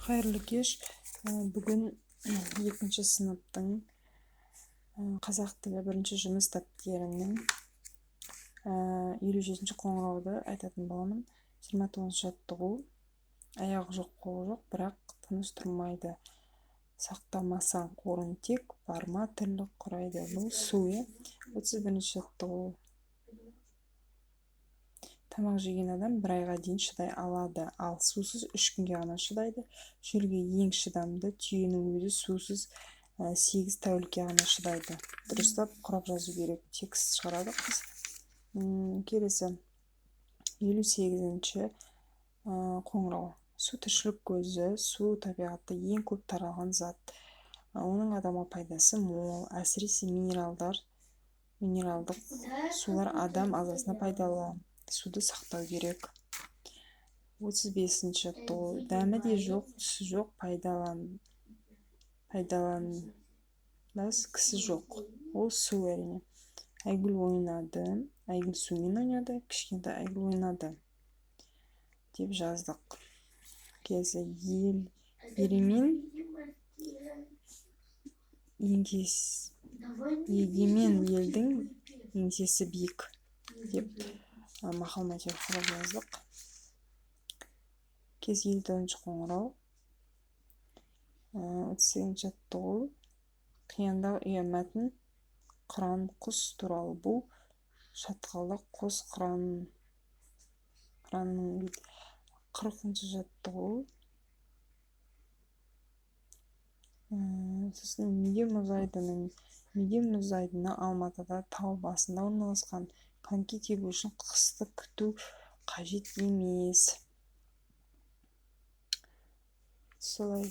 Қайырлы кеш! Бүгін екінші сыныптың қазақ тілі бірінші жұмыс дәптерінің 57-ші қоңырауды айтатын боламын. 29-шы жаттығу. Аяғы жоқ, қолы жоқ, бірақ тыныш тұрмайды. Сақтамасаң қорын тек, барма тірлік құрайды. Бұл су, иә. 31-ші жаттығу. Тамақ жеген адам бір айға дейін шыдай алады, ал сусыз 3 күнге ғана шыдайды. Шөлге ең шыдамды түйенің өзі сусыз 8 тәулікке ғана шыдайды. Дұрыстап құрап жазу керек, текст шығарады қыз. Келесі 58-ші қоңырау. Су — тіршілік көзі. Су — табиғатта ең көп таралған зат. Оның адамға пайдасы мол. Әсіресе минералдық сулар адам ағзасына пайдалы. Суды сақтау керек. 35-ші жаттығу. Дәмі де жоқ, түсі жоқ, пайдаланбас кісі жоқ. Ол су, әрине. Айгүл ойнады, Айгүл сумен ойнады, кішкентай Айгүл ойнады деп жаздық. Келесі. Ел еремен егемен елдің еңсесі биік деп мақал мәтел құрап жаздық. Келесі 54-ші қоңырау. 38-ші жаттығу. Қияндағы ұя. Мәтін қыран құс туралы. Бұл шатқалда қос қыран, қыранның. 40-шы жаттығу. Сосын Медеу мұз айдыны Алматыда, тау басында орналасқан. Коньки тебу үшін қысты күту қажет емес. Солай.